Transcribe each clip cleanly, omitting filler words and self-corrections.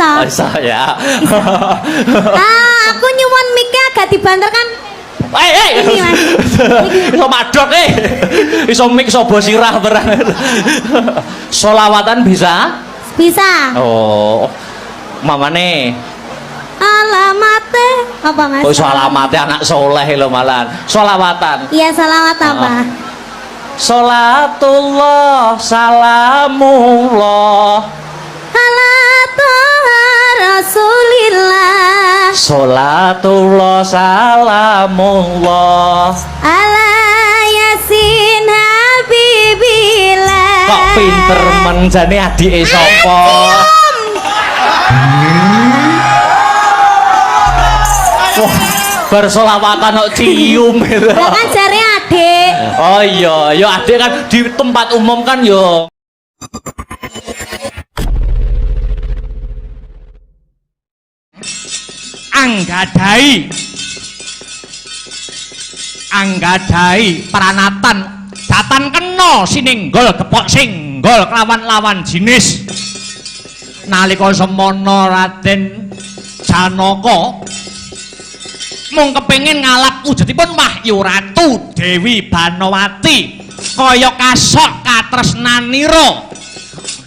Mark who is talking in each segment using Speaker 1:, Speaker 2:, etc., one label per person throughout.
Speaker 1: Iso.
Speaker 2: Oh, iso ya.
Speaker 1: Ah, aku nyuwun mic-e agak dibanter kan.
Speaker 2: Eh, eh.
Speaker 1: Ini, Mas.
Speaker 2: Iso madok eh. Iso mic iso bosirah barang. Solawatan bisa?
Speaker 1: Bisa.
Speaker 2: Oh. Mamane.
Speaker 1: Alamate apa Mas?
Speaker 2: Kok iso alamate anak soleh lho malan. Solawatan.
Speaker 1: Iya, salawat apa?
Speaker 2: Ah. Salatullah salamullah
Speaker 1: Ala Toha Rasulillah.
Speaker 2: Salatullah salamullah.
Speaker 1: Ala Yasin Habibillah.
Speaker 2: Kok pinter men jane adike sapa? Wah, bar solawatan kok cium gitu.
Speaker 1: Lah kan jare adik.
Speaker 2: Oh iya, ya adik kan di tempat umum kan yo.
Speaker 3: Anggadhahi anggadhahi pranatan datan kena sinenggol gepok senggol kelawan lawan jinis nalika semana Raden Janaka mung kepengin ngalap wujudipun Wahyu Ratu Dewi Banowati kaya kasok katresnanira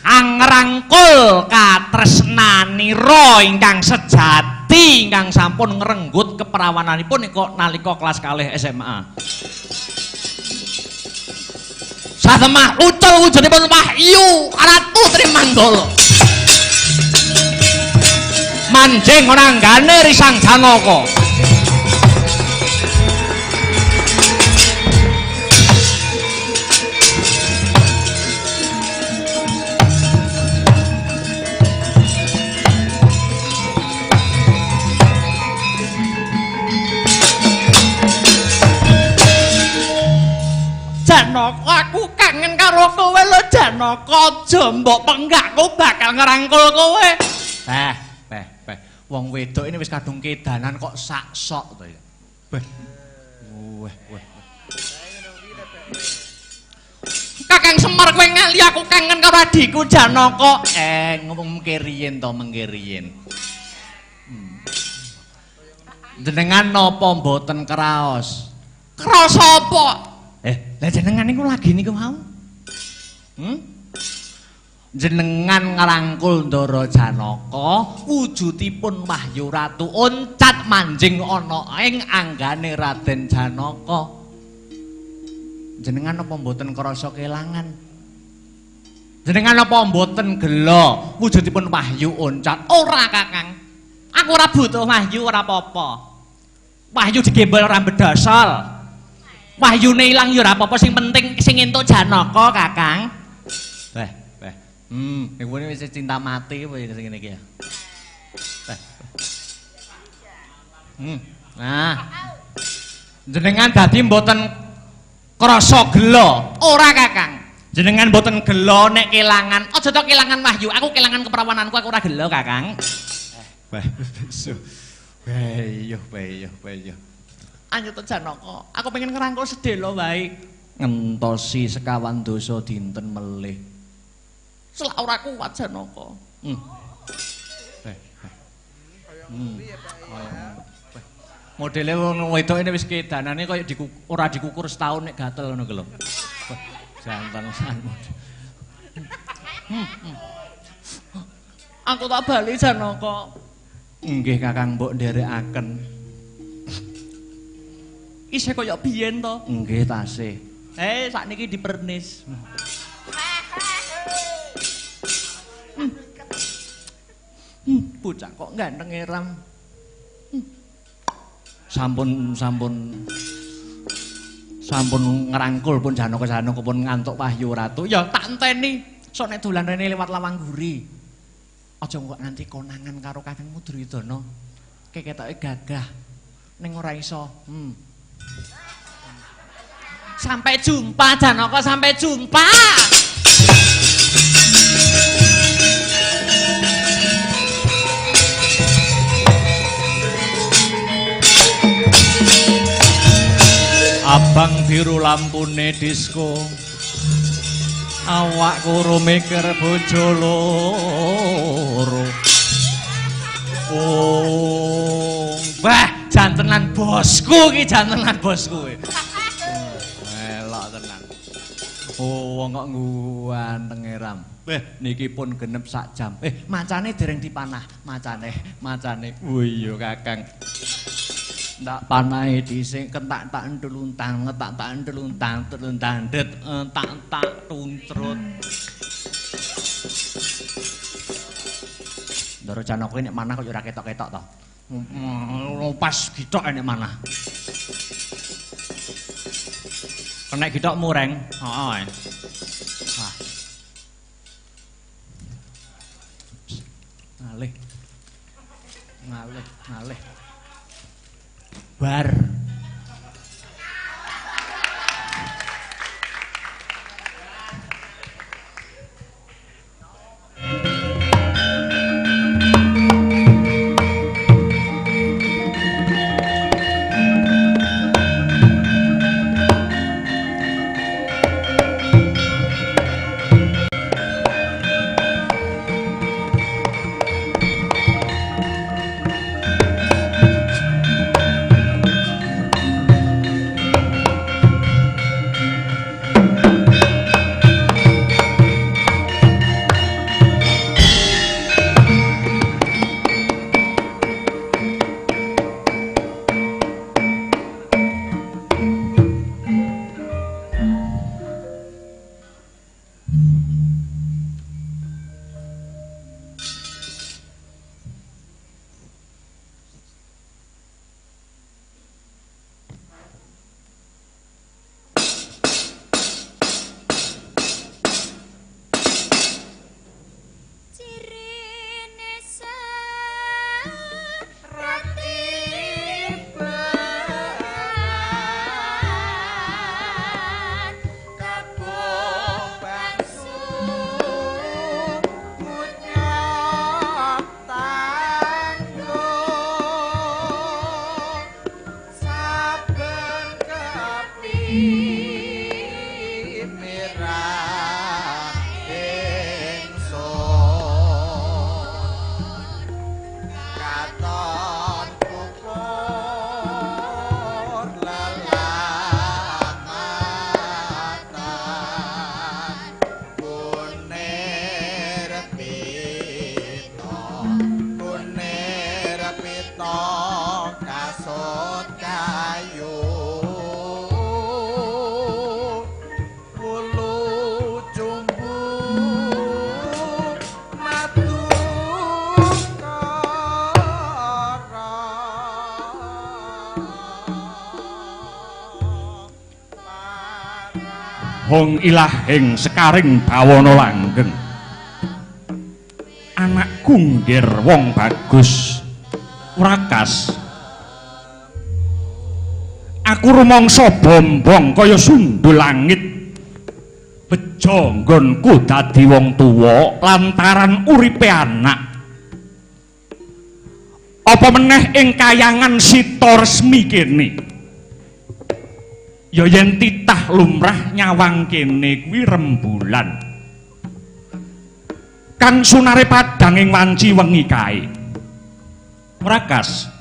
Speaker 3: angrangkul katresnanira ingkang sejati ingkang sampun ngrenggut keperawananipun nalika kelas kalih SMA. Satemah ucul wujudipun Wahyu Ratu Trimanggala manjing ananggane Risang Janaka. Janaka, aku kangen karo kowe lho Janaka, aja mbok penggakku bakal ngerangkul kowe. Beh, beh, beh. Wong wedok ini wis kadung kedanan kok sak-sok to ya. Beh. Weh, weh. Kakang Semar kowe ngali aku kangen karo adikku Janaka. Ngomong mengke riyen to, mengke riyen. Jenengan napa mboten kraos? Kraos apa? Lah jenengan niku lagi niku mau? Jenengan ngrangkul Ndara Janaka, wujudipun Wahyu Ratu oncat manjing ana ing anggane Raden Janaka. Jenengan apa mboten krasa kelangan? Jenengan apa mboten gela wujudipun Wahyu oncat? Ora, Kakang. Aku ora butuh Wahyu, ora apa-apa. Wahyu digembol ora bedasol. Wahyune ilang ya ora apa-apa, sing penting sing entuk Janaka, Kakang. Beh, beh. Niku wis cinta mati apa ya sing ngene iki ya. Beh. Nah. Jenengan dadi mboten krasa gela. Ora, Kakang. Jenengan mboten gela nek kelangan. Aja to kelangan Wahyu, aku kelangan keperawananku, aku ora gela, Kakang. Beh, beh, yo, beh, yo, beh, yo. Anjut Janaka, aku pengen ngerangkul sedhela wae. Ngentosi sekawan dasa dinten melih. Selak ora kuat Janaka. Modele wong wedok ini wis kedanane kaya ora dikukur setahun nek gatel ngono ki lho. Jantan san. Aku tak bali Janaka. Nggih Kakang mbok nderekaken. Isih kaya biyen to? Nggih tasih. Sakniki dipernis. Bocah kok ganteng eram. Sampun sampun ngrangkul pun Janaka-Janaka pun ngantuk Wahyu Ratu. Ya tak enteni. Sok nek dolan rene lewat lawang guri. Aja kok nganti konangan karo Kakangmu Duryudana. Keketoke gagah ning ora iso. Sampai jumpa Janaka, sampai jumpa. Abang biru lampune disko, awak kuru mikir bojo loro. Bosku iki jan tenan bosku. Elok tenan. Oh, wong kok ganteng ram. Niki pun genep sak jam. Macane dereng dipanah, macane, macane. Oh iya Kakang. Tak panahe dhisik kentak tak ndeluntang, tak tak ndeluntang, teluntang det, tak tak tuntrut. Ndoro Janaka nek manah kok ya ora ketok-ketok to. Pas githok nek manah. Kenek githok mureng. Heeh. Wah. Ngalih. Ngalih, ngalih. Bar.
Speaker 4: Hong ilahing sekaring bawana langgeng. Anakku nggir wong bagus wrakas. Aku rumangsa bombong kaya sundul langit. Bejo nggonku dadi wong tuwa lantaran uripe anak. Apa meneh ing kayangan sita resmi kene? Ya yen titah lumrah nyawang kene kuwi rembulan kang sunare padhang ing wanci wengi kae. Wrakas,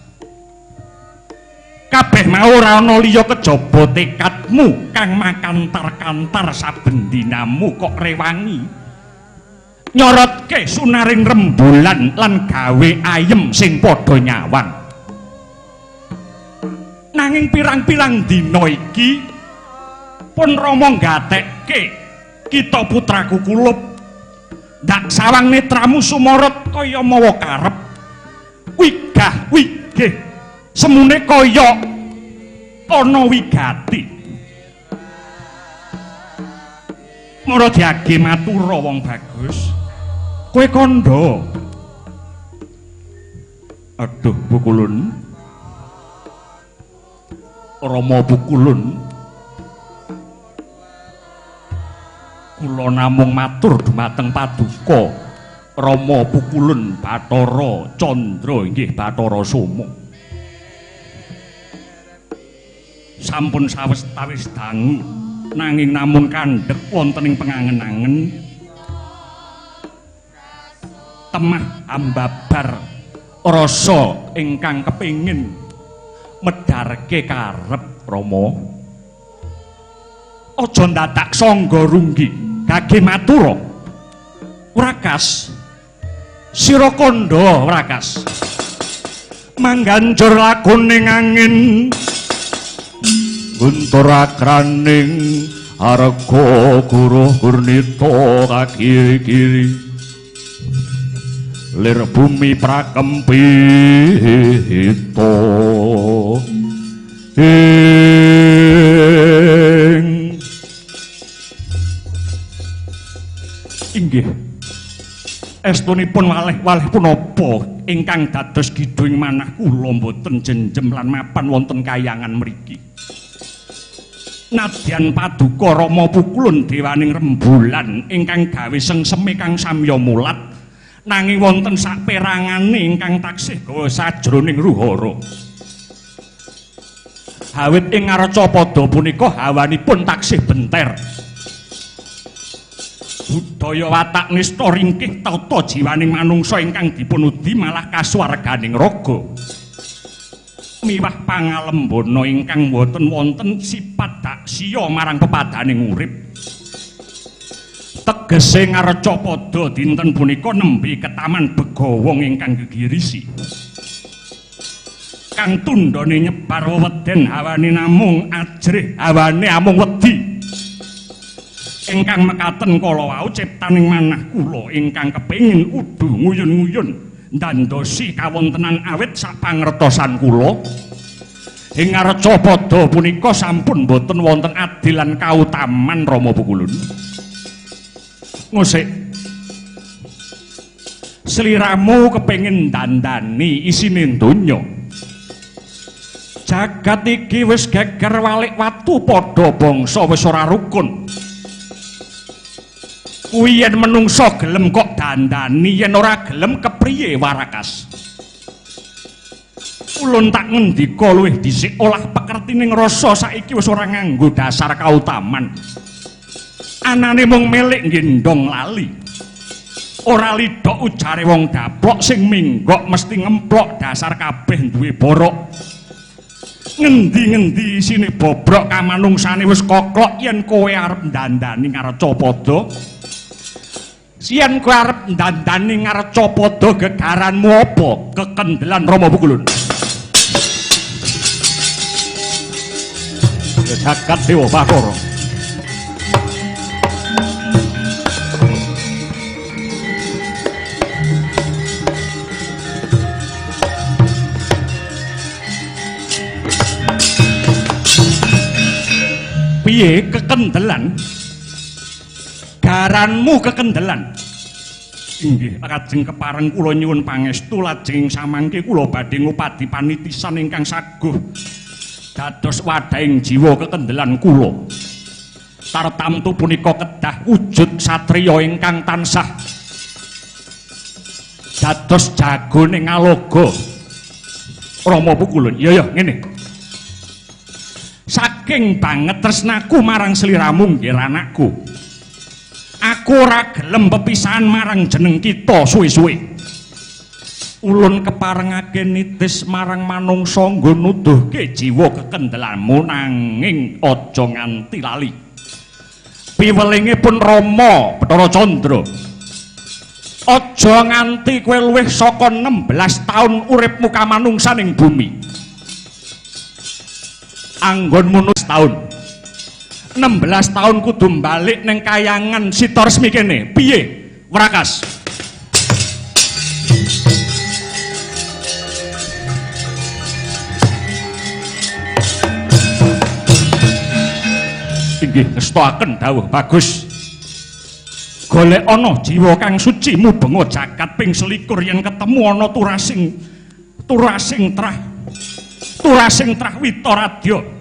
Speaker 4: kabeh mau ora ana liya kejaba tekadmu kang makantar-kantar saben dinamu kok rewangi nyorotke sunaring rembulan lan gawe ayem sing padha nyawang. Nanging pirang-pirang dina iki pun Rama nggatekke kita putraku kulup ndak sawang netramu sumorot kaya mawa karep wigah wigih semune kaya ana wigati. Mara diage matura wong bagus kowe kandha. Aduh Pukulun, Rama Pukulun, kula namung matur dumateng paduka Rama Pukulun Bathara Candra inggih Bathara Soma. Sampun sawetawis dangu nanging namung kandhek wonten ing pengangen-angen temah ambabar rasa ingkang kepingin medhar Ngedarke karep Rama. Aja ndadak sangga runggi gage matura. Wrakas. Sira kandha Wrakas. Mangganjur lakuning angin guntur akraning arga guruh gurnita kagiri-giri lir bumi prakempita ing inggih estunipun waleh-waleh punapa ingkang dados gidung manah kula mboten jenjem lan mapan wonten kayangan mriki. Nadyan paduka Rama Pukulun dewaning rembulan ingkang gawe sengseme kang samya mulat nanging wonten saperangane ingkang taksih gawa sajroning ruhara. Awit ing Ngarcapada punika hawanipun taksih benter. Budaya watak nista ringkih tata jiwaning manungsa ingkang dipunudi malah kasuwarganing raga. Miwah pangalembana ingkang boten wonten sipat daksiya marang pepadaning urip. Tegese Ngarcapada dinten punika nembe ketaman begawong ingkang gegirisi. Kang tundhone nyebar weweden hawane namung ajrih, hawane amung wedi. Ingkang mekaten kala wau ciptaning manah kula ingkang kepengin udu nguyun-nguyun ndandosi kawontenan awit sapangertosan kula. Ing Ngarcapada punika sampun boten wonten adil lan kautaman Rama Pukulun. Ngusik sliramu kepengin dandani isine donya. Jagat iki wis geger walik watu padha bangsa wis ora rukun. Kuwi yen menungsa gelem kok dandani, yen ora gelem kepriye Warakas? Ulun tak ngendika luwih dhisik olah pekertining rasa saiki wis ora nganggo dasar kautaman. Anane mung milik nggendong lali. Ora lidhok ujare wong daplok sing minggok mesti ngemplok dasar kabeh duwe borok. Ngendi-ngendi isine bobrok kamanungsane wis koklok yen kowe arep ndandani Ngarcapada. Yen kowe arep ndandani Ngarcapada gegaranmu apa? Kekendelan Rama Pukulun. Jagat Dewa Bathara. Piye kekendelan? Garanmu kekendelan. Inggih, lajeng kepareng kula nyuwun pangestu lajeng samangke kula badhe ngupadi panitisan ingkang saguh dados wadhahing jiwa kekendelan kula. Tartamtu punika kedah wujud satriya ingkang tansah dados jagone ngaloga. Rama Pukulun, iya ya ngene. Saking banget tresnaku marang sliramu nggih anakku. Aku ora gelem pepisahan marang jeneng kita suwe-suwe. Ulun keparengake nitis marang manungsa nggo nuduhke jiwa kekendelanmu nanging aja nganti lali. Piwelinge pun Rama Bathara Candra. Aja nganti kowe luwih saka 16 taun uripmu kamanungsan ing bumi. Anggonmu taun 16 tahun kudu balik neng kayangan Sitaresmi kene. Piye Wrakas? Inggih ngestoaken dawuh bagus. Golek ana jiwa kang suci mubenga jagat ping 21 yen ketemu ana turasing trah witaradya.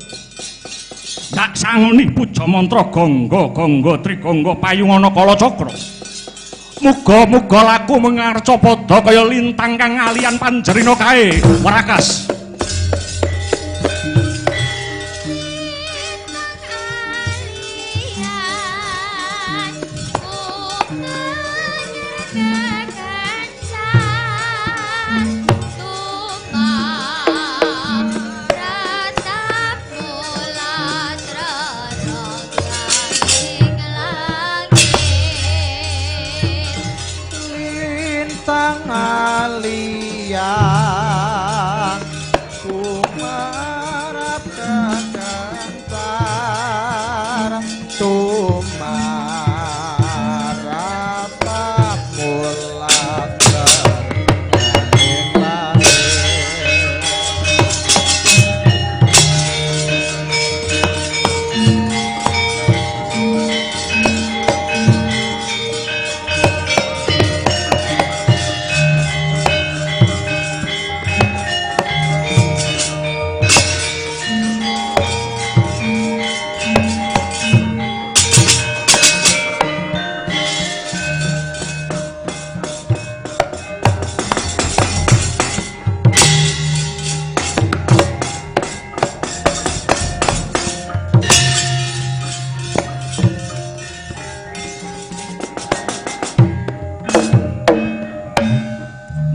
Speaker 4: Tak sangoni puja mantra gangga gangga trigangga payungana kalacakra. Muga-muga laku mengarcapada kaya lintang kang ngalian panjerina kae Wrakas.
Speaker 5: Liyang sumarap kegentar tumarap mulat ing langit.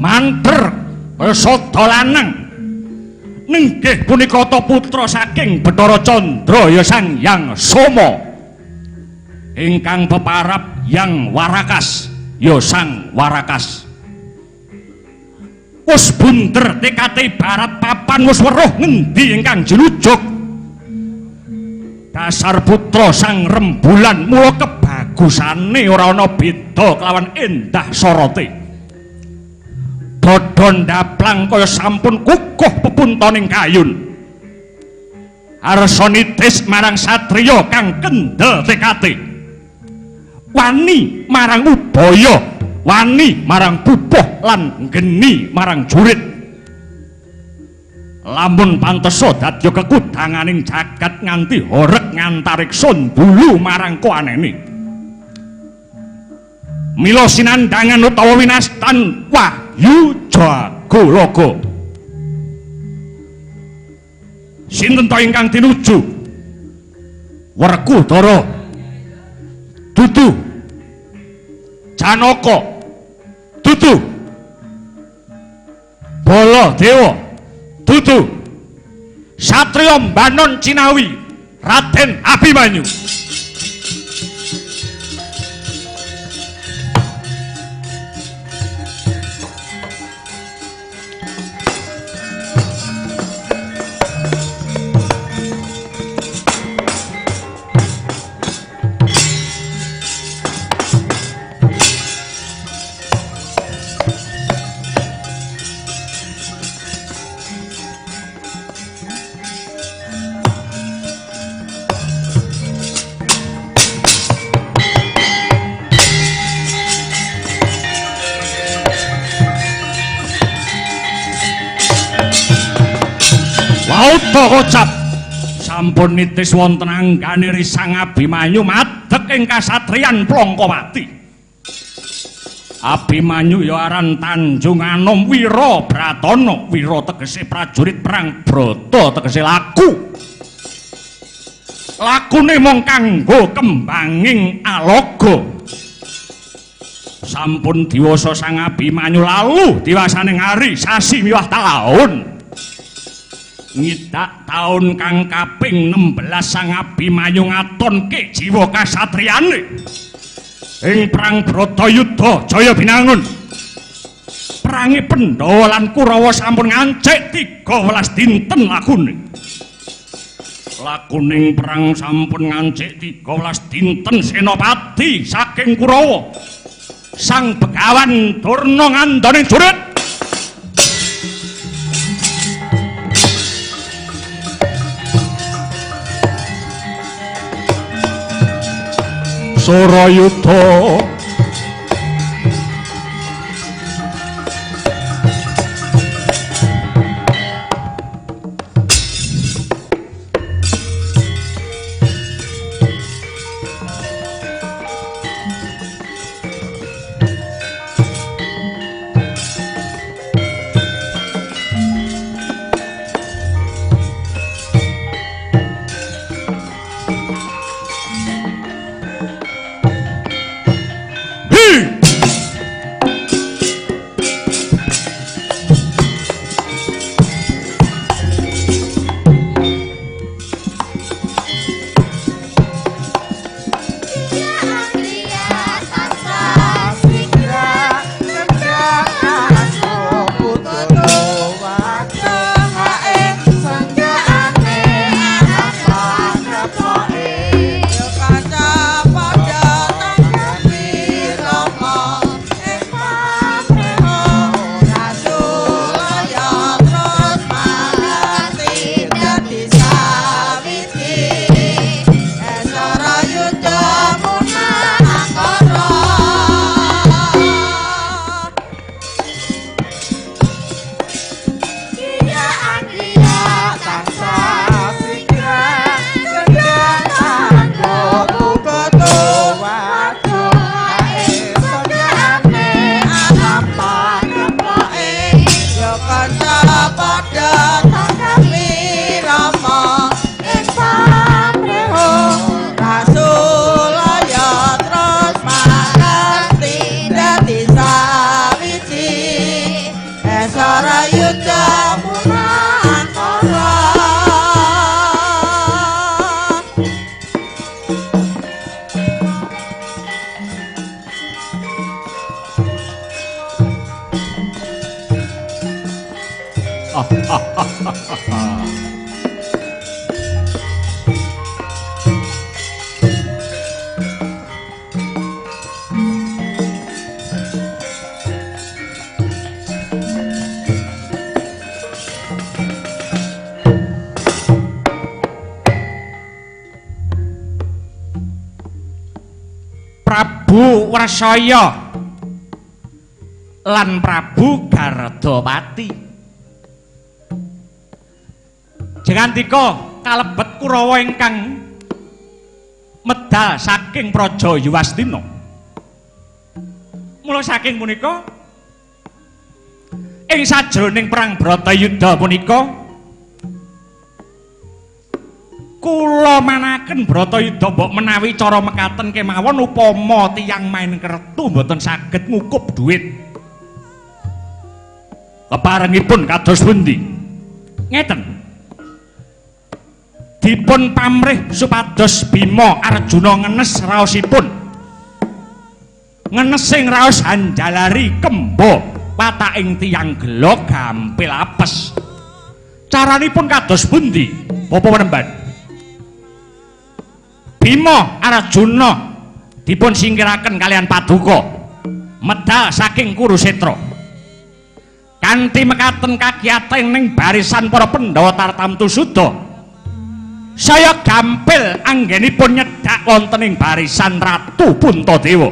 Speaker 4: Manter kaya sada lanang. Nenggih punika ta putra saking Bathara Candra ya Sang Hyang Soma. Ingkang peparab Hyang Warakas ya Sang Warakas. Wis bunder tekate barat papan wis weruh ngendi ingkang jilujuk. Dasar putra Sang Rembulan mula kebagusane ora ana beda kelawan endah sorote. Dada ndaplang kaya sampun kukuh pepuntoning kayun. Arsa nitis marang satriya kang kendel tekate. Wani marang ubaya, wani marang pupuh lan geni marang jurit. Lamun pantesa dadya kekudanganing jagat nganti horeg ngantariksa ndulu marang koanene. Mila sinandhangan utawa winastan wahyu jagalaga. Sinten ta ingkang tinuju? Werkudara, Dudu, Janaka, Dudu, Baladewa, Dudu, Satriya Mbanon Cinawi, Raden Abimanyu. Wauta kocap sampun nitis wonten anggane Sang Abimanyu madeg ing kasatriyan Plangkawati. Abimanyu ya aran Tanjung Anom Wira Bratana, wira tegese prajurit perang, brata tegese laku. Lakune mung kanggo kembanging alaga. Sampun diwasa Sang Abimanyu lalu diwasaning hari sasi miwah taun. Ngidak taun kang kaping 16 Sang Abimanyu ngatonke jiwa kasatriyane ing perang Bratayuda Jaya Binangun. Perange Pandhawa lan Kurawa sampun ngancik 13 dinten lakune. Lakuning perang sampun ngancik 13 dinten senopati saking Kurawa Sang Begawan Durna ngandani jurit. Surayuda
Speaker 5: Kanca padha tanggapi Rama ing pamreho Rasulaya terus makati dadi sawiji Esara yuda munantara.
Speaker 4: Prabu Wrsaya lan Prabu Gardapati. Jengandika kalebet Kurawa ingkang medal saking Praja Yuwastina. Mula saking punika ing sajroning perang Bratayuda punika kula manaken Bratayuda mbok menawi cara mekaten kemawon upama tiyang main kertu mboten saged ngukup dhuwit. Keparengipun kados pundi? Ngeten. Dipun pamrih supados Bima Arjuna ngenes raosipun. Ngenes sing raos anjalari kemba pataking tiyang gela gampil apes. Caranipun kados pundi? Bapak Penemban. Bima Arjuna dipun singkiraken kalian paduka medal saking Kurusetra. Kanthi mekaten kagiatan ning barisan para Pandhawa tartamtu suda. Saya gampil anggenipun nyedak wonten ing barisan Ratu Puntadewa.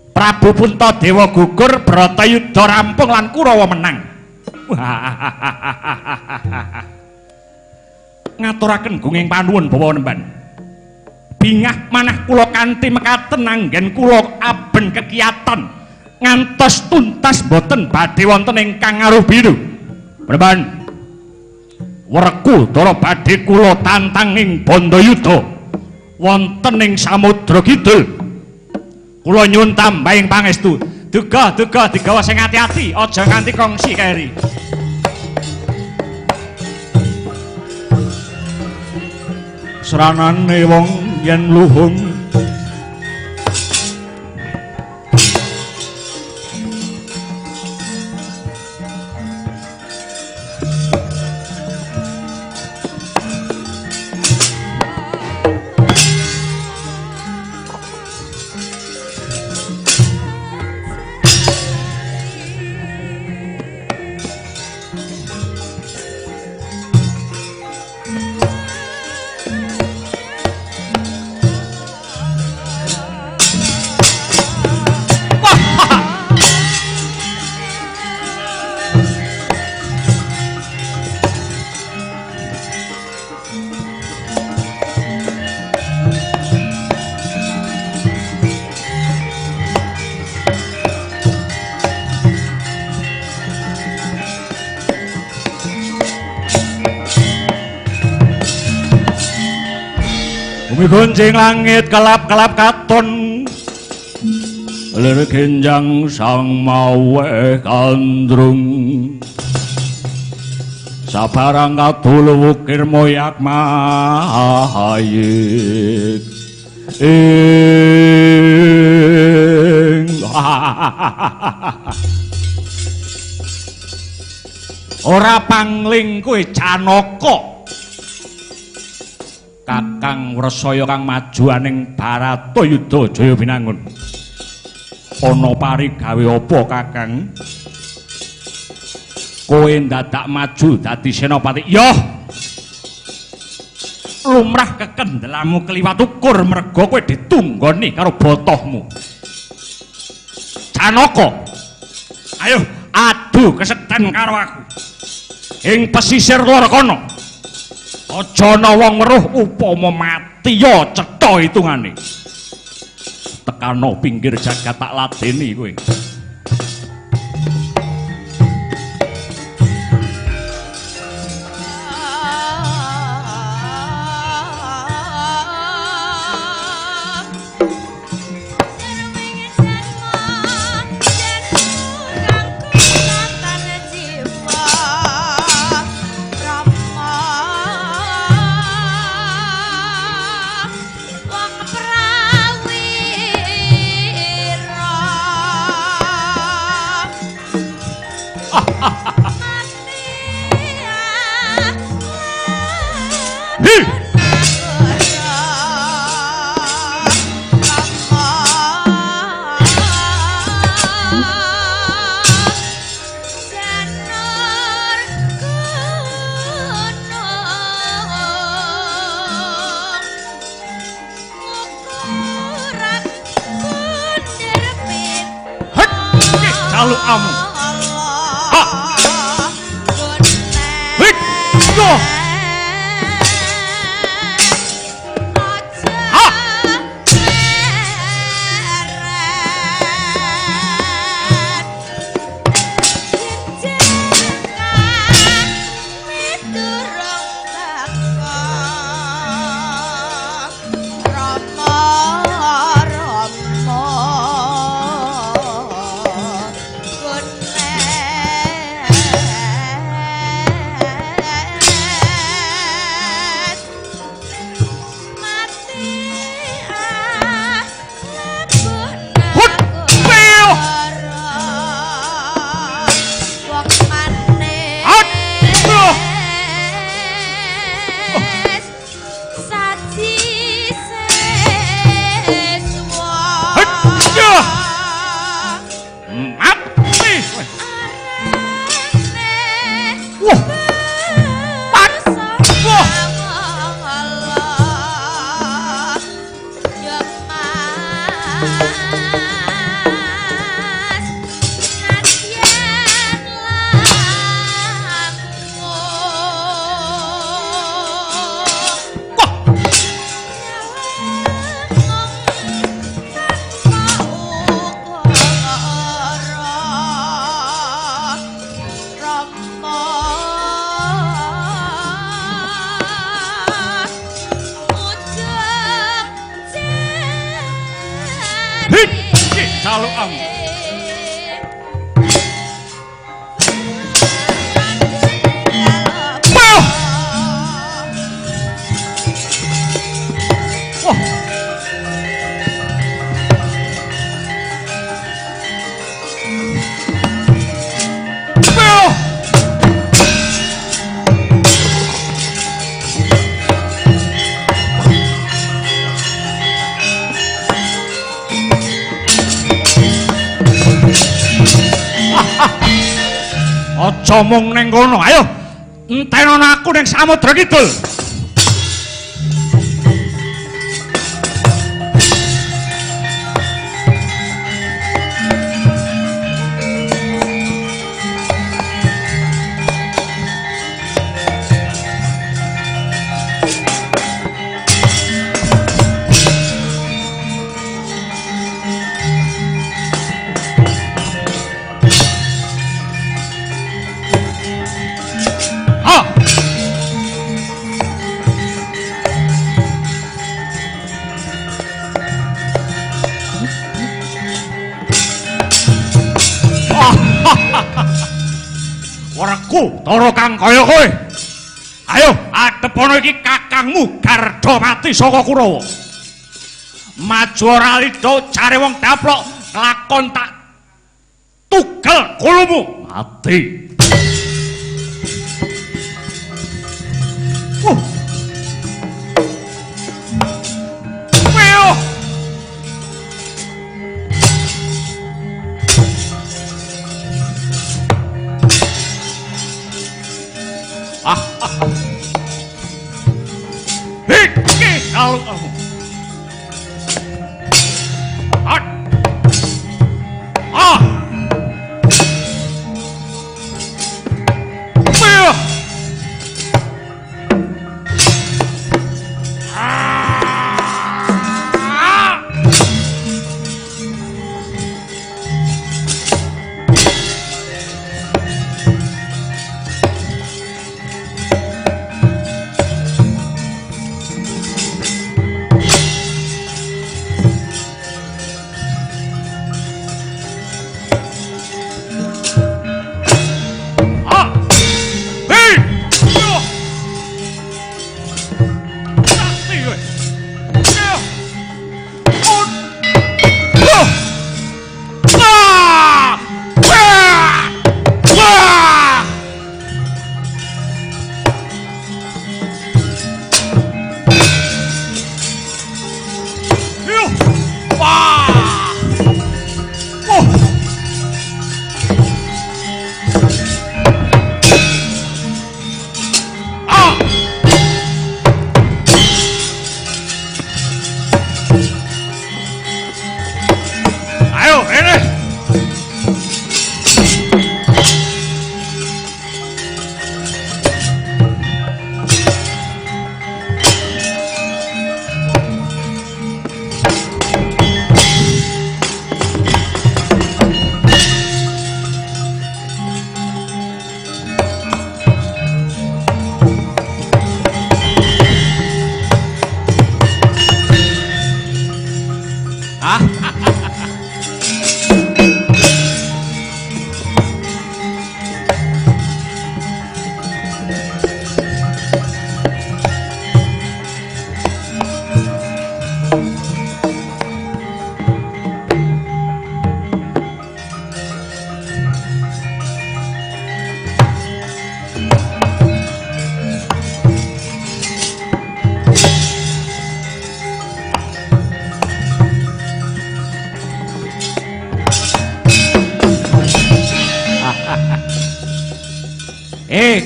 Speaker 4: Prabu Puntadewa gugur, Bratayuda rampung lan Kurawa menang. Ngaturaken gunging panuwun Bapak Penemban. Bingah manah kula kanthi mekaten anggen kula aben kekiatan ngantos tuntas boten badhe wonten ingkang ngaruh biru. Penemban, Werkudara badhe kula tantang ing Bandayuda wonten ing Samudra Kidul. Kula nyuwun tambahing pangestu. Duga duga digawa sing ati-ati, aja nganti kongsi keri.
Speaker 6: Sranane wong yen luhung Bumi gonjing langit kelap-kelap katon lir genjang sang mawe kandrung sabarang kadul wukir moyak mahayik ing.
Speaker 4: Ora pangling kowe Janaka. Kakang Wrsaya kang maju aning Bharatayuda Jaya Binangun. Ana pari gawe apa Kakang? Kowe ndadak maju dadi senopati. Yoh. Lumrah kekendelamu kliwat ukur merga kowe ditunggoni karo botohmu. Janaka. Ayo adu kesekten karo aku. Ing pesisir lor kono. Aja ana wong weruh upama mati ya cetha hitungane. Tekano pinggir jagat tak ladeni kowe. Hi. Het, jalukamu. Ha. Hik. Yo. Ha. Hut. Peo. Hat. Yo. Het. Yo. Mati. Wah. Pat. Wah. Wah. Hik. Jalukamu. Wah. Wah. Wah. Aja mung ning kono, ayo. Entenono aku ning Samudra Kidul. Ha. Wereku tara kang kaya kowe. Ayo adepono iki kakangmu Gardapati saka Kurawa. Maju ora lida jare wong daplok kelakon tak tugel kulumu. Mati. Wah. Weo. Ah. Iki kalau kamu. Ah. Ah. Weo. Ah.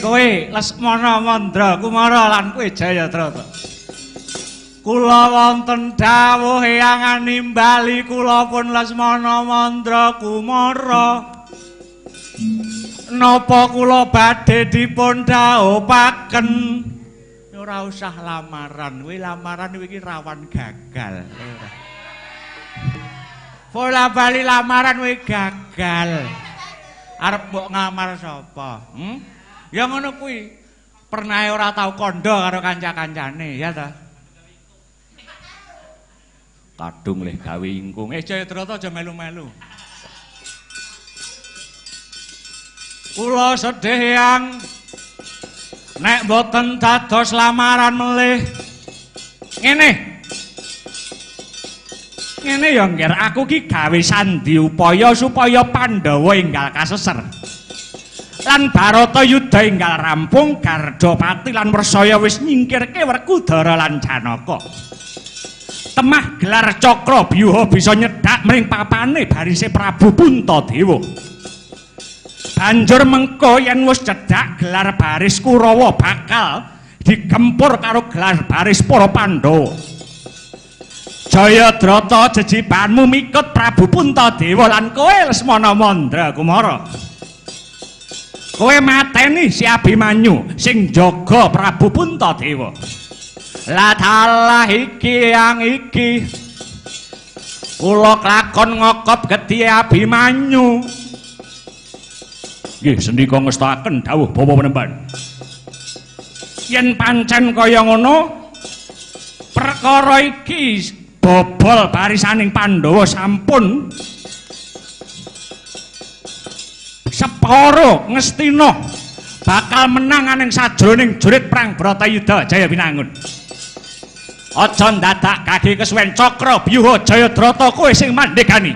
Speaker 3: Kowe Lesmana Mandra Kumara lan kowe Jayadrata. Kula wonten dawuh eyang nimbali kula pun Lesmana Mandra Kumara. Napa kula badhe dipun dhawuhaken? Ora usah lamaran, kuwi lamaran iki rawan gagal. Bola bali lamaran kuwi gagal. Arep mbok ngamar sapa? Ya ngono kuwi. Pernahe ora tau kandha karo kanca-kancane, ya ta?
Speaker 4: Kadung leh gawe ingkung.
Speaker 3: Jayadrata aja melu-melu. Kula sedih yang nek mboten dados lamaran melih.
Speaker 4: Ngene. Ngene ya, Ngger, aku ki gawe sandi upaya supaya Pandhawa enggal kaseser. Lan Baratayuda enggal rampung, Gardapati lan Wrsaya wis nyingkirke Werkudara lan Janaka. Temah gelar Cakra Byuha bisa nyedhak mring papane barise Prabu Puntadewa. Banjur mengko yen wis cedhak gelar baris Kurawa bakal digempur karo gelar baris para Pandhawa. Jayadrata jejibanmu mikut Prabu Puntadewa lan kowe Lesmana Mandra Kumara. Kowe mateni si Abimanyu sing jaga Prabu Puntadewa. Lah dalah iki yang iki. Kula klakon ngokop gedhe Abimanyu. Nggih, sendika ngestakaken dawuh Bapak Penemban. Yen pancen kaya ngono, perkara iki bobol barisaning Pandhawa sampun separa ngestina bakal menang aning sajroning jurit perang Bratayuda Jaya Binangun. Aja ndadak kage kesuwen Cakra Byuha Jayadrata kowe sing mandhegani.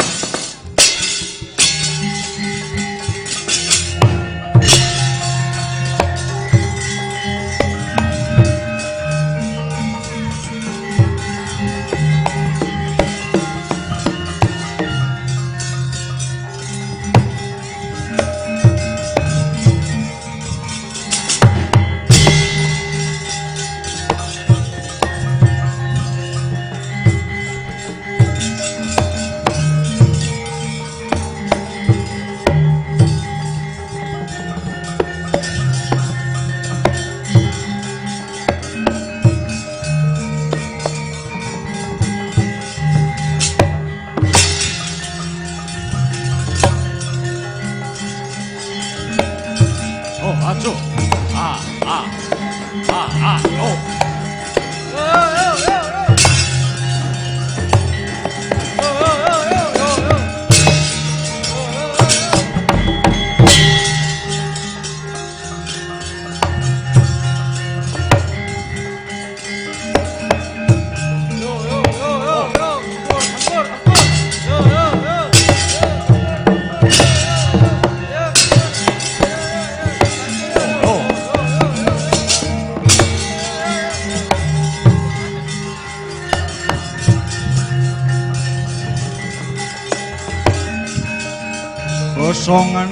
Speaker 4: Kosongan.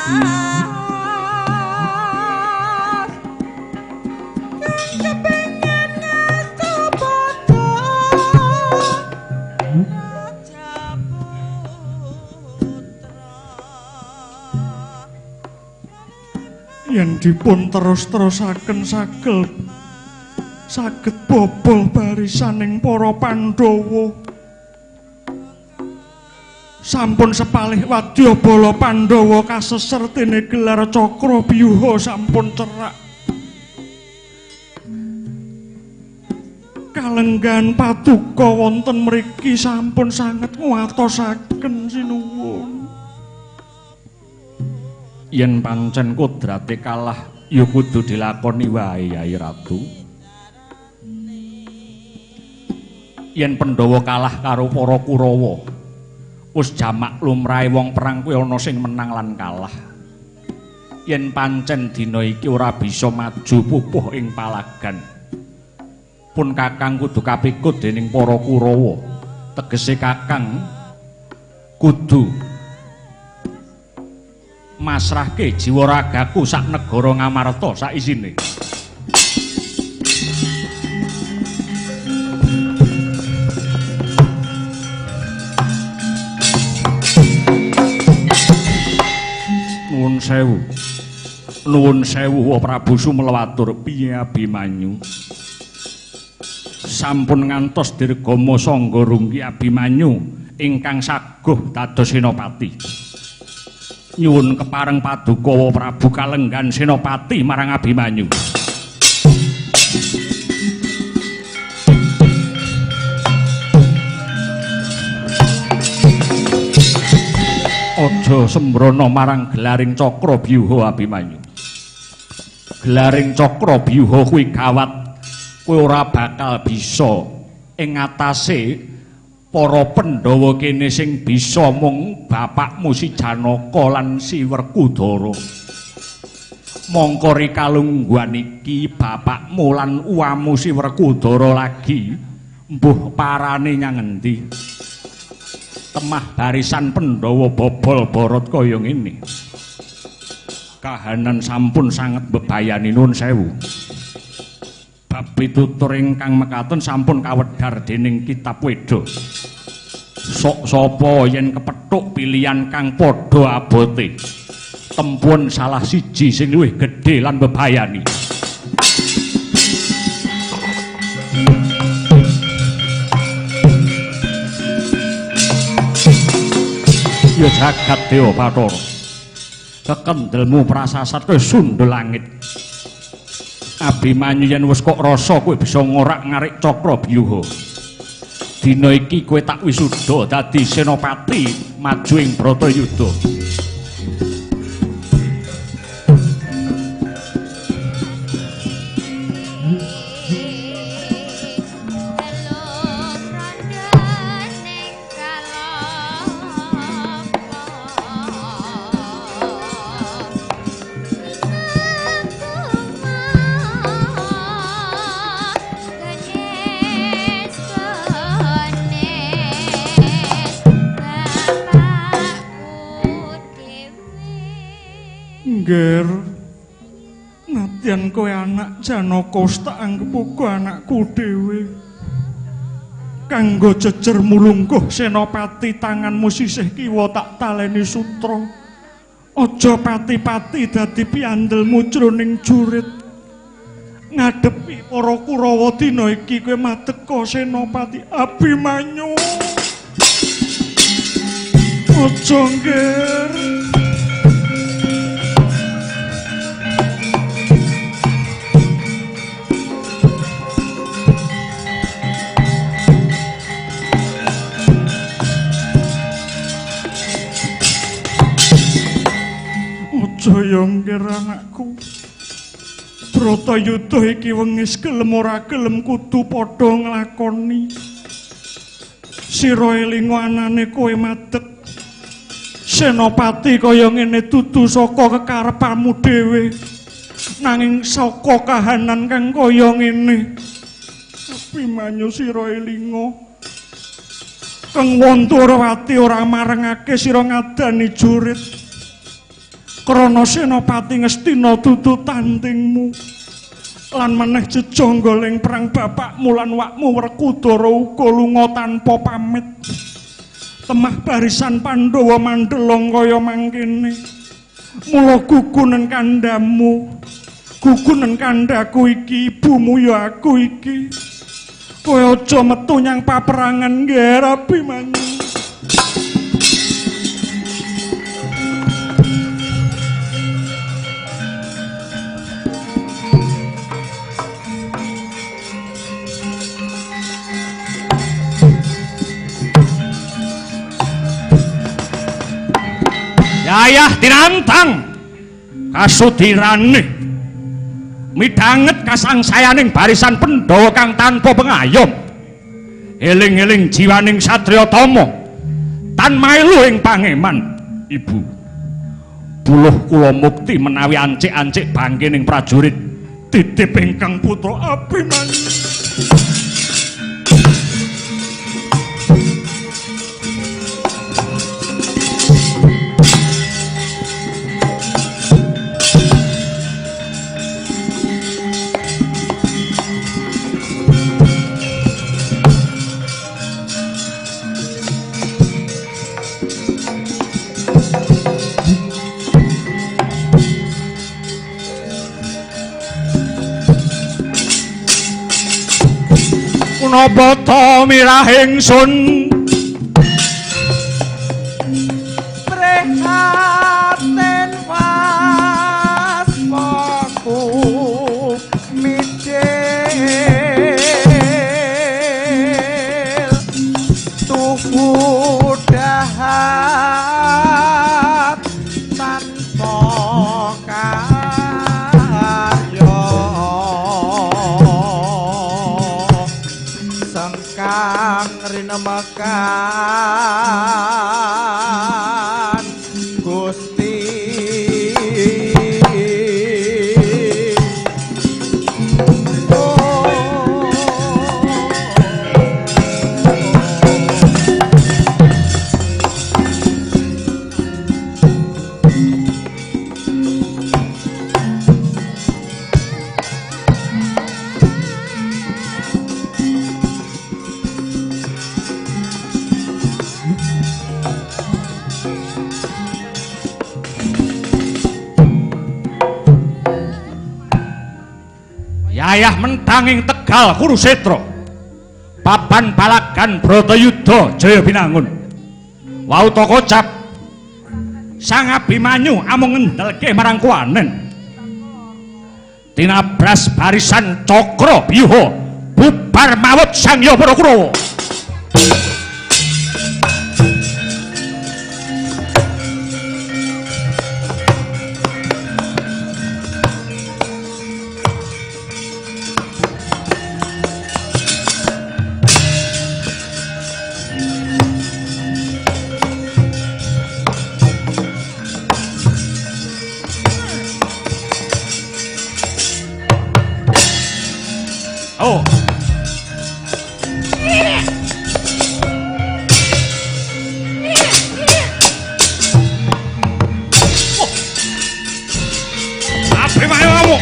Speaker 5: Kang kepengin ngasta padha Raja Putra.
Speaker 4: Yen dipun terus-terusaken saged bobol barisaning para Pandhawa. Sampun sepalih wadyabala Pandhawa kaseser dene gelar Cakra Byuha sampun cerak. Kalenggahan paduka wonten mriki sampun sanget nguwatosaken sinuwun. Yen pancen kodrate kalah ya kudu dilakoni wae Yai Ratu. Yen Pandhawa kalah karo para Kurawa, wis jamak lumrahe wong perang kuwi ana sing menang lan kalah. Yen pancen dina iki ora bisa maju pupuh ing palagan, pun Kakang kudu kapikut dening para Kurawa. Tegese Kakang kudu masrahke jiwa ragaku sak negara Ngamarta sak isine. Nuwun sewu. Nuwun sewu wa Prabu Sumelawatur. Piye Abimanyu? Sampun ngantos dirgama sangga rungki Abimanyu ingkang saguh dados senopati. Nyuwun kepareng paduka wa Prabu kalenggan senopati marang Abimanyu. Aja sembrono marang gelaring Cakra Byuha Abimanyu. Gelaring Cakra Byuha kuwi gawat, kowe ora bakal bisa ing ngatasé para Pandhawa kene sing bisa mung bapakmu si Janaka lan si Werkudara. Mongko rikalungguhan iki bapakmu lan uwamu si Werkudara lagi mbuh parane nyang endi. Temah barisan Pandhawa bobol borot kaya ngene. Kahanan sampun sanget bebayani nuwun sewu. Bab pitutur ingkang mekaten sampun kawedhar dening kitab Weda. Sok sapa yen kepethuk pilihan kang padha abote, tempun salah siji sing luwih gedhe lan bebayani. Ya jagat Dewa Bathara, kekendelmu prasasat kowe sundul langit. Abimanyu yen wis kok rasa kowe bisa ngorak-ngarik Cakra Byuha. Dina iki kowe tak wisuda dadi senopati maju ing Bratayuda. Ngger, nadyan kowe anak Janaka wis tak anggep uga anakku dhewe. Kanggo jejer mulungguh senopati tanganmu sisih kiwa tak taleni sutra. Aja pati-pati dadi piandelmu jroning jurit. Ngadepi para Kurawa dina iki kowe madeka senopati Abimanyu. Aja ngger. Aja ngger anakku. Bratayuda iki wengis gelem ora gelem kudu padha nglakoni. Sira elinga anane kowe madeg senopati kaya ngene dudu saka kekarepanmu dhewe. Nanging saka kahanan kang kaya ngene. Abimanyu sira elinga. Kang Wantrawati ora marengake sira ngadani jurit. Krana Senopati Ngastina dudu tandingmu. Lan meneh jejangga ing perang bapakmu lan wakmu Werkudara uga lunga tanpa pamit. Temah barisan Pandhawa mandelong kaya mangkene. Mula gugunen kandhamu. Gugunen kandhaku iki, ibumu ya aku iki. Kowe aja metu nyang paperangan ngger Abimanyu. Yayah tinantang kasudirane midhanget kasangsayaning barisan Pandhawa kang tanpa pengayom. Eling-eling jiwaning satriya tama tan mailu ing pangeman. Ibu, buluh kula mukti menawi ancik-ancik bangkening prajurit titip ingkang putra Abimanyu. Punapa ta mirah ingsun
Speaker 5: Prihatin waspaku mijil tuhu dahat tanpa karya sengkang rinemekan Gusti.
Speaker 4: Yayah mentang ing Tegal Kurusetra, papan palagan Bratayuda Jaya Binangun. Wau ta kocap Sang Abimanyu amung ngendelke marang kuwanen. Tinabras barisan Cakra Byuha bubar mawut Sang Hyang Para Kurawa. Oh. Abimanyu ngamuk.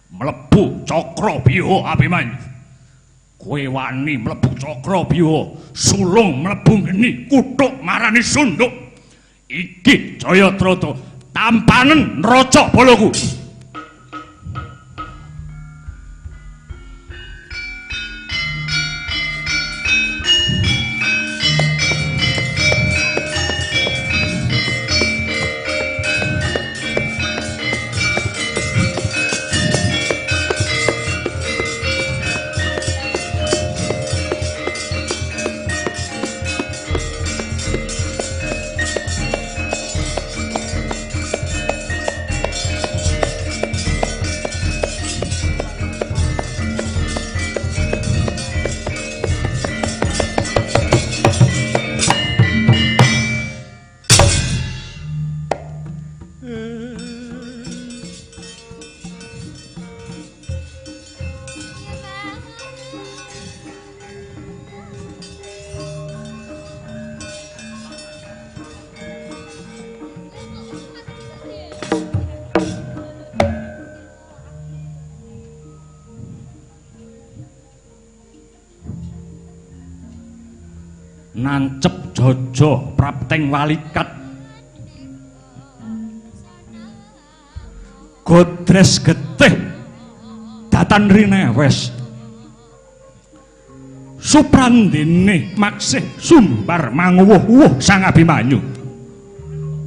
Speaker 4: Mlebu Cakra Byuha Abimanyu. Kowe wani mlebu Cakra Byuha, sulung mlebu geni, kuthuk marani sunduk. Iki Jayadrata tampanen nraca balaku. Nancep jojo prapteng walikat, godres getih datan rinewes, suprandene maksih sumbar manguwuh-wuh Sang Abimanyu.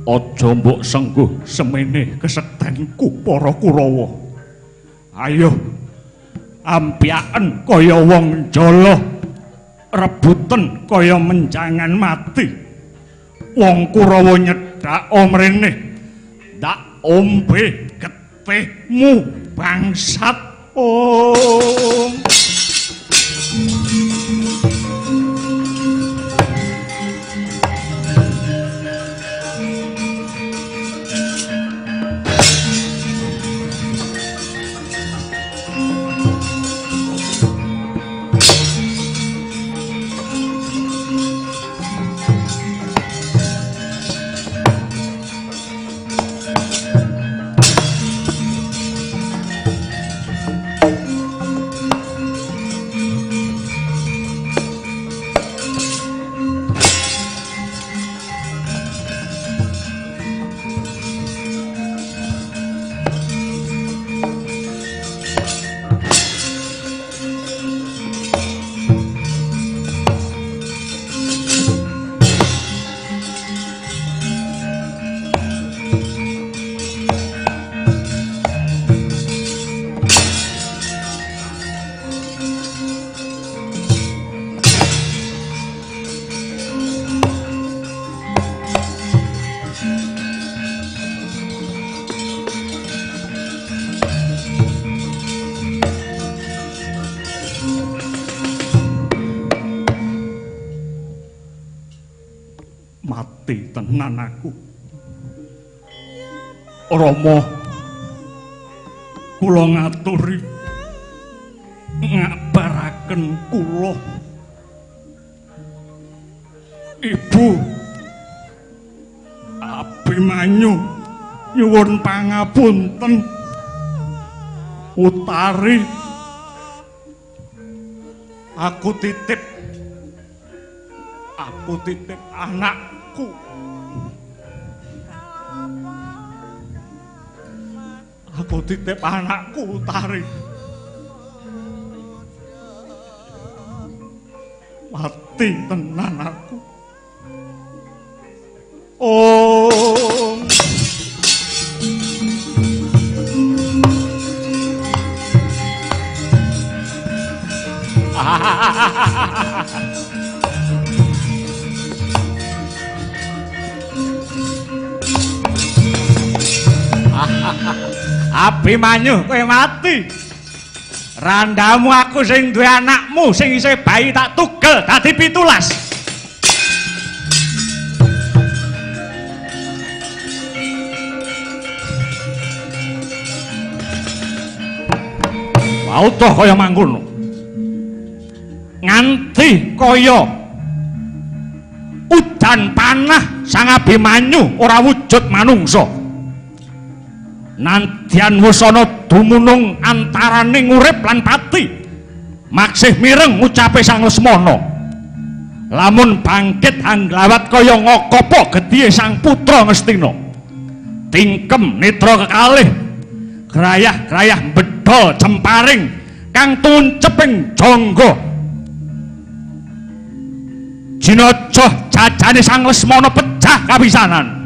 Speaker 4: Aja mbok sengguh semene kesektenku para Kurawa. Ayo ampyaken kaya wong jala, rebuten kaya menjangan mati. Wong Kurawa nyedhak mrene, ndak ombe getihmu bangsat. Om. Mati tenan aku. Rama, kula ngaturi ngabaraken kula. Ibu Abimanyu nyuwun pangapunten. Utari, aku titip anakku. Aku titip anakku Utari. Mati tenan aku. Om. Abimanyu, kowe mati. Randamu aku sing duwe anakmu sing isih bayi tak tugel dadi 17. Wautuh kaya mangkono. Nganti kaya udan panah Sang Abimanyu ora wujud manungsa. Nadyan wis ana dumunung antaraning urip lan pati, maksih mireng ngucape Sang Lesmana. Lamun bangkit angglawat kaya ngakapa getihe sang putra Ngastina. Tingkem netra kekalih, grayah-grayah bedhol jemparing kang tuncep ing jangga. Jinaja jajane Sang Lesmana pecah kapisanan.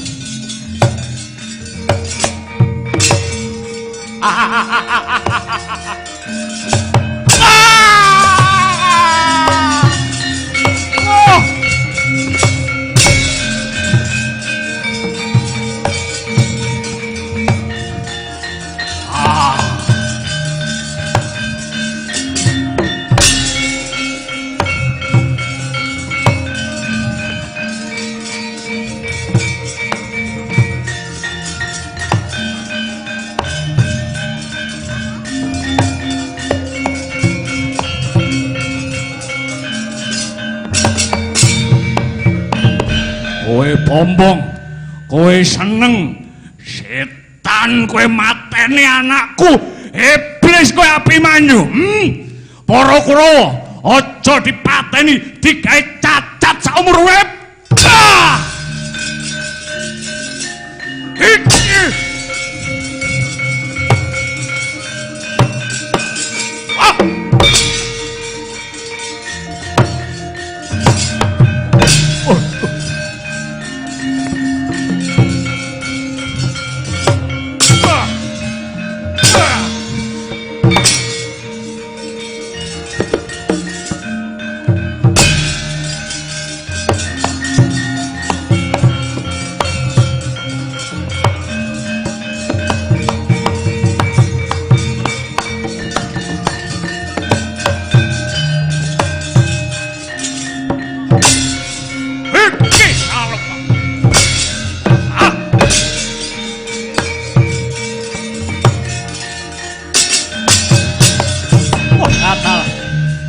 Speaker 4: Kowe bombong, kowe seneng, setan kowe mateni anakku, iblis kowe Abimanyu. Para Kurawa, aja dipateni, digawe cacat saumur urip. Ah! Iki. Ah!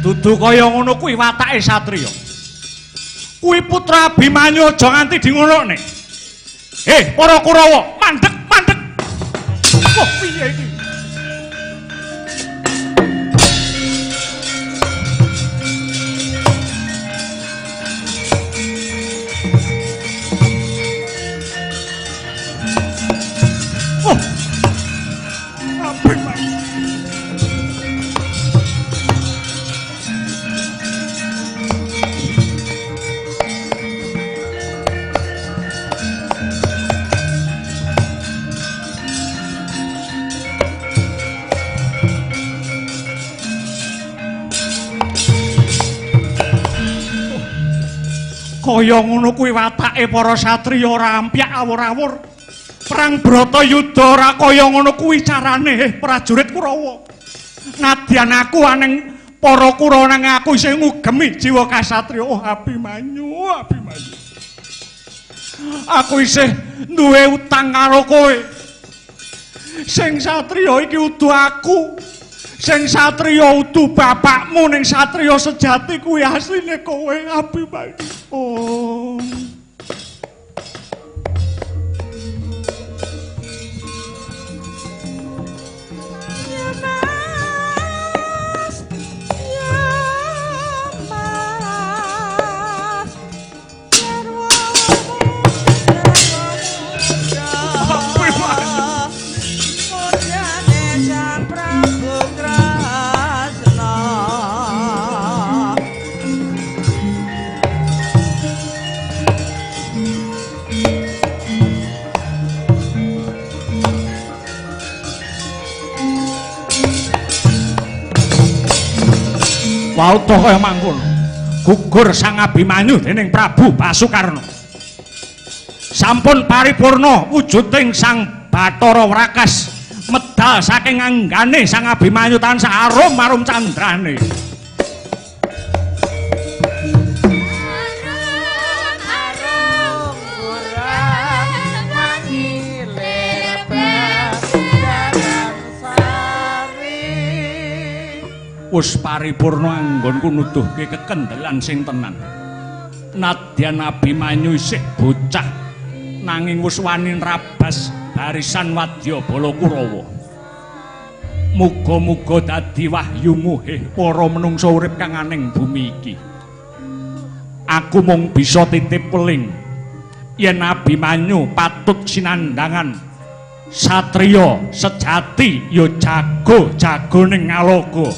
Speaker 4: Dudu kaya ngono kuwi watake satriya. Kuwi putra Abimanyu aja nganti di ngonokne. Para Kurawa, mandek, mandek. Wah, piye iki? Wah. Abimanyu. Kaya ngono kuwi watake para satriya ora ampyak awur-awur. Perang Bratayuda ora kaya ngono kuwi carane prajurit Kurawa. Nadyan aku aneng para Kurawa nang aku isih ngugemi jiwa kasatriya. Oh Abimanyu, Abimanyu. Aku isih duwe utang karo kowe. Sing satriya iki udu aku. Sing satriya udu bapakmu, ning satriya sejati kuwi asline kowe Abimanyu. Oh.
Speaker 5: Ya Mas, ya Mas, mulyane Sang Prabu Kresna.
Speaker 4: Wauta kaya mangkono. Gugur Sang Abimanyu dening Prabu Basukarna. Sampun paripurna wujuding Sang Bathara Wrakas medal saking anggane Sang Abimanyu tansah arum arum candrane.
Speaker 5: Arum arum wangi lir sari.
Speaker 4: Wis paripurna anggonku nuduhke kekendelan sing tenan. Nadyan Abimanyu isih bocah nanging wis wani nrabas barisan wadyabala Kurawa. Muga-muga dadi wahyumu heh para menungsa urip kang aning bumi iki. Aku mung bisa titip weling yen Abimanyu patut sinandhangan satriya sejati ya jago-jago ning ngaloga.